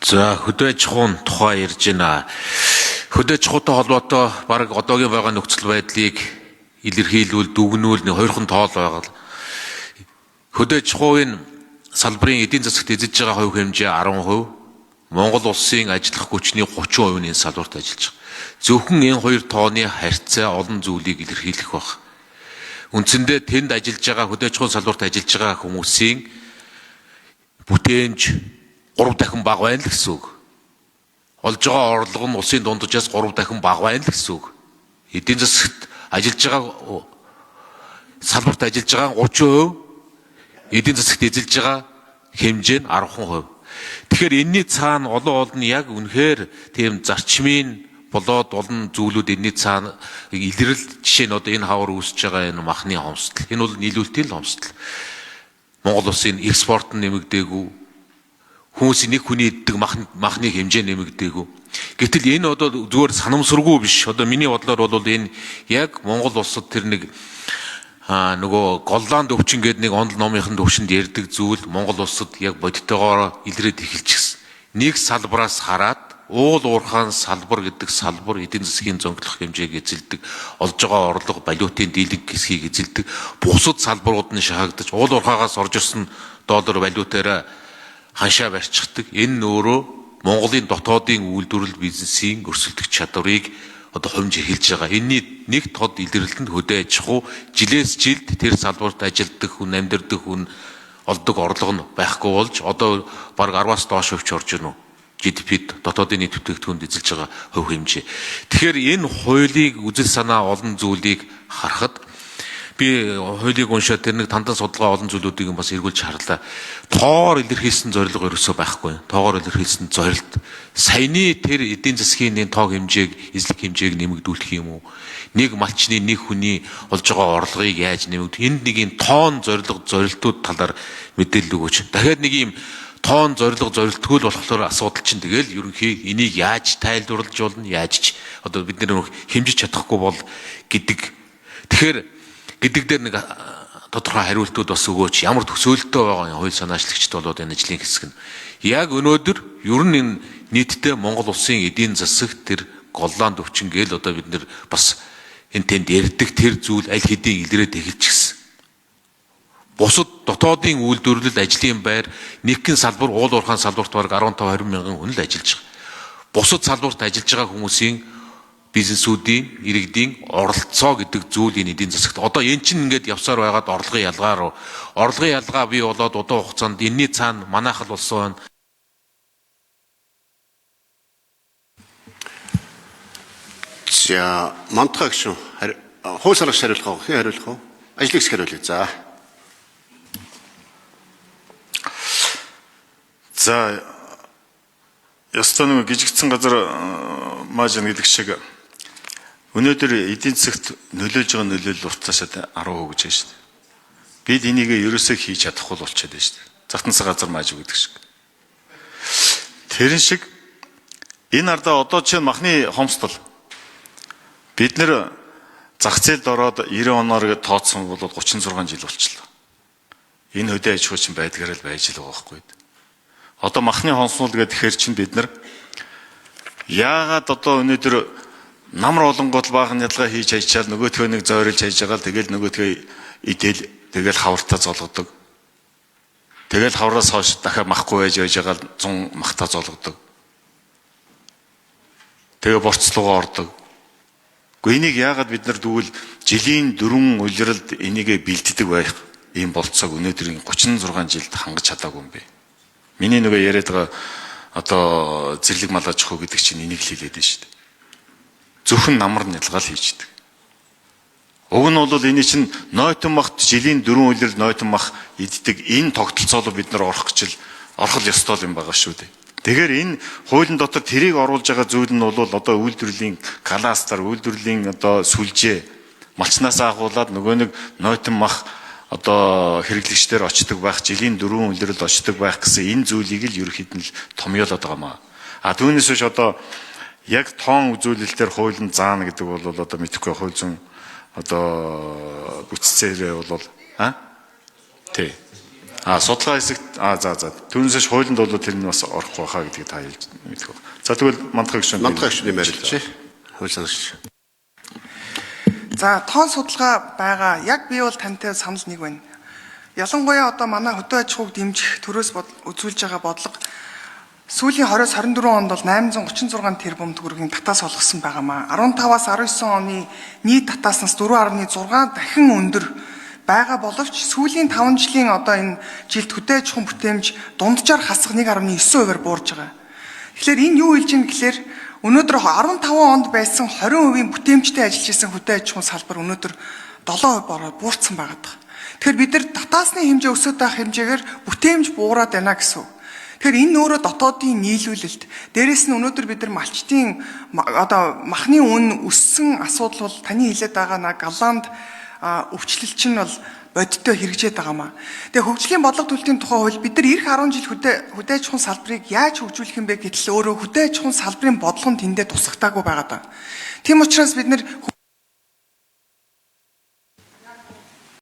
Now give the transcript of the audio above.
За, хөдөө аж ахуйн тухай ярьж байна. Хөдөө аж ахуйтай холбоотой бараг одоогийн байгаа нөхцөл байдлыг илэрхийлвэл дүгнүүл нэг хоёрхан тоол байгаа. Хөдөө аж ахуйн салбарын эдийн засагт эзэлж байгаа хувь хэмжээ 10%, Монгол улсын ажиллах хүчний 30% нь энэ салбарт ажиллаж байгаа. Зөвхөн энэ хоёр тооны харьцаа олон зүйлийг илэрхийлэх байх. Үндсэндээ тэнд ажиллаж байгаа хөдөө аж ахуйн салбарт ажиллаж байгаа хүмүүсийн бүтээмж 3 дахин бага байна л гэсэн үг. Олж байгаа орлого нь улсын дунджаас 3 дахин бага байна л гэсэн үг. Эдийн засагт ажиллаж байгаа салбарт ажиллаж байгаа 30%, эдийн засагт эзэлж байгаа хэмжээ нь 10%. Тэгэхээр энэний цаана олон олон яг үнэхээр тийм зарчмын болоод олон зүйлүүд энэний цаана илрэл, жишээ нь одоо энэ хавар үүсэж байгаа энэ махны хомсдол. Энэ бол нийлүүлэлтийн хомсдол. Монгол улсын экспорт нь нэмэгдээгүй. Хүмүүсийн нэг хүний иддэг махны хэмжээ нэмэгдээгүй. Гэтэл энэ одоо зүгээр санамсаргүй биш. Одоо миний бодлоор бол энэ яг Монгол улсад тэр нэг нөгөө Голланд өвчин гэдэг нэг онол номынхын төвшөнд ярьдаг зүйл Монгол улсад яг бодитойгоор илрээд эхэлчихсэн. Нэг салбараас хараад уул уурхаан салбар гэдэг салбар эдийн засгийн зөнглөх хэмжээг эзэлдэг, олж байгаа орлого валютын дийлэнх хэсгийг эзэлдэг, бусад салбарууд нь шахагдаж, уул уурхаагаас орж ирсэн доллар валютаараа ханшаа барьчихдаг. Энэ нь өөрөө Монголын дотоодын үйлдвэрлэл бизнесийн өрсөлдөх чадварыг одоо хумж эхэлж байгаа. Энийний нэг тод илэрлэл нь хөдөө аж ахуй жилээс жилд тэр салбарт ажилладаг хүн, амьдардаг хүн олдог орлого нь байхгүй болж одоо бараг 10-аас доош хувьч орж ирнэ. GDP-д дотоодын нийт бүтээгдэхүүнд эзэлж байгаа хувь хэмжээ. Тэгэхээр энэ хуулийг үзэл санаа олон зүйлийг харахад би хуулийг уншаад тэр нэг тандан судалгаа олон зүйлүүдийг бас эргүүлж харлаа. Тоогоор илэрхийлсэн зорилго ерөөсөө байхгүй. Тоогоор илэрхийлсэн зорилт саяны тэр эдийн засгийн нэг тоог хэмжээг, эзлэх хэмжээг нэмэгдүүлэх юм уу? Нэг малчны нэг хүний олж байгаа орлогыг яаж нэмэгдэх? Энд нэг юм тоон зорилго зорилтууд талаар мэдээлэл өгөөч. Дахиад нэг юм тоон зорилго зорилтгүй л болохоор асуудал чинь тэгэл ерөнхий энийг яаж тайлбарлаж болно, яаж ч одоо бид нэр хэмжиж чадахгүй бол гэдэг. Тэгэхээр гэдэг дээр нэг тодорхой хариултууд бас өгөөч. Ямар төсөөлөлтөй байгаа юм хууль санаачлагчд болоод энэ ажлын хэсэг нь. Яг өнөөдөр ер нь энэ нийтдээ Монгол улсын эдийн засагт тэр Голланд өвчин гээл одоо бид нэр бас энэ тэнд ярьдаг тэр зүйл аль хэдийн илрээд эхэлчихсэн. Бусад дотоодын үйлдвэрлэл ажлын байр нэгэн салбар уул уурхаан салбарт бараг 15 20 мянган хүн л ажиллаж байгаа. Бусад салбарт ажиллаж байгаа хүмүүсийн бизнесүүдийн иргэдийн оролцоо гэдэг зүйл энэ эдийн засагт. Одоо эн чинь ингээд явсаар байгаад орлогын ялгаа руу орлогын ялгаа бий болоод удаан хугацаанд энэний цаана манайх л болсон байна. За, Мантхаа гишүүн хууль санаагч хариулах уу? Хэн хариулах уу? Ажлын хэсэг хариулъя. За. За, ёстой нэг гжигдсэн газар мааж гэдэг шиг өнөөдөр эдийн засагт нөлөөлж байгаа нөлөөлөл уртасаад 10% гэж байна шүү дээ. Бид энийг ерөөсөө хийж чадахгүй болчиход байна шүү дээ. Затансан газар мааж гэдэг шиг. Тэрэн шиг энэ ардаа одоо чинь махны хомсдол. Бид нэр зах зээлд ороод 90 оноор тооцсон бол 36 жил болчихлоо. Энэ хөдөө аж ахуй чинь байдгаар л байж л байгаа байхгүй. Одоо махны хомсдол гэхээр чинь бид нар яагаад одоо өнөөдөр намар олонгууд баахан ялгаа хийж хайчаал нөгөөтгөө нэг зойролж хайж байгаа л тэгэл нөгөөтгөө идэл тэгэл хавартаа золгодог. Тэгэл хавраас хойш дахиад махгүй байж байгаа л 100 махтаа золгодог. Тэгээ борцлогоо ордог. Гэхдээ энийг яагаад бид нар тэгвэл жилийн 4 улиралд энийгээ бэлддэг байх ийм болцоог өнөөдрийн 36 жилд хангаж чадаагүй юм бэ? Миний нөгөө яриад байгаа одоо зэрлэг мал аж ахуй гэдэг чинь энийг л хэлээд байна шүү дээ. Зөвхөн намар нялгаал хийждэг. Уг нь бол энэ чинь нойтон махт жилийн 4 улирал нойтон мах иддэг энэ тогтолцоолоо бид нар орох гэж л орох л ёстой юм байгаа шүү дээ. Тэгэхээр энэ хуулийн дотор тэрийг оруулж байгаа зүйл нь бол одоо үйлдвэрлэлийн кластер, үйлдвэрлэлийн одоо сүлжээ малчнаас агуулад нөгөө нэг нойтон мах одоо хэрэглэгчдэр очдог байх, жилийн 4 улирал очдог байх гэсэн энэ зүйлийг л ерөнхийд нь томьёолоод байгаа маа. А түүнээс биш одоо яг тоон үзүүлэлтээр хуулийн заана гэдэг бол одоо мэдэхгүй хууль зүйн одоо бүтцээрээ бол тий. А судалгаа хэсэгт а за за түүнээс хойш хуулинд бол тэр нь бас орохгүй байхаа гэдгийг та хэлж мэдэх. За тэгвэл мандах гишүүн Мандах гишүүний байрлал. Хууль санаагч. За, тоон судалгаа байгаа. Яг би бол тантай санал нэг байна. Ялангуяа одоо манай хөдөө аж ахуйг дэмжих төрөөс үзүүлж байгаа бодлого сүүлийн 20-24 онд бол 836 тэрбум төгрөгийн татаас олгосон байгаамаа. 15-аас 19 оны нийт татааснаас 4.6 дахин өндөр байгаа боловч сүүлийн 5 жилийн одоо энэ жилд хөдөө аж ахуйн бүтээмж дунджаар хасах 1.9%-аар буурж байгаа. Тэгэхээр энэ юу хэлж ийм гэхээр өнөөдөр 15 онд байсан 20% бүтээмжтэй ажиллаж исэн хөдөө аж ахуйн салбар өнөөдөр 7% бороод буурсан байгаа даа. Тэгэхээр бид нар татаасны хэмжээ өсөд байх хэмжээгээр бүтээмж буураад байна гэсэн үг. Тэгэхээр энэ өөрөө дотоодын нийлүүлэлт. Дээрэс нь өнөөдөр бид нар малчтын одоо махны үн өссөн асуудал бол таны хэлээд байгаа на Голланд өвчлөл чинь бол бодиттой хэрэгжээд байгаа маа. Тэгээ хөгжлийн бодлого төлөлтийн тухай хууль бид нар эх 10 жил хөдөө аж ахуйн салбарыг яаж хөгжүүлэх юм бэ гэтэл өөрөө хөдөө аж ахуйн салбарын бодлого нь тэндээ тусагтаагүй байгаа даа. Тийм учраас бид нар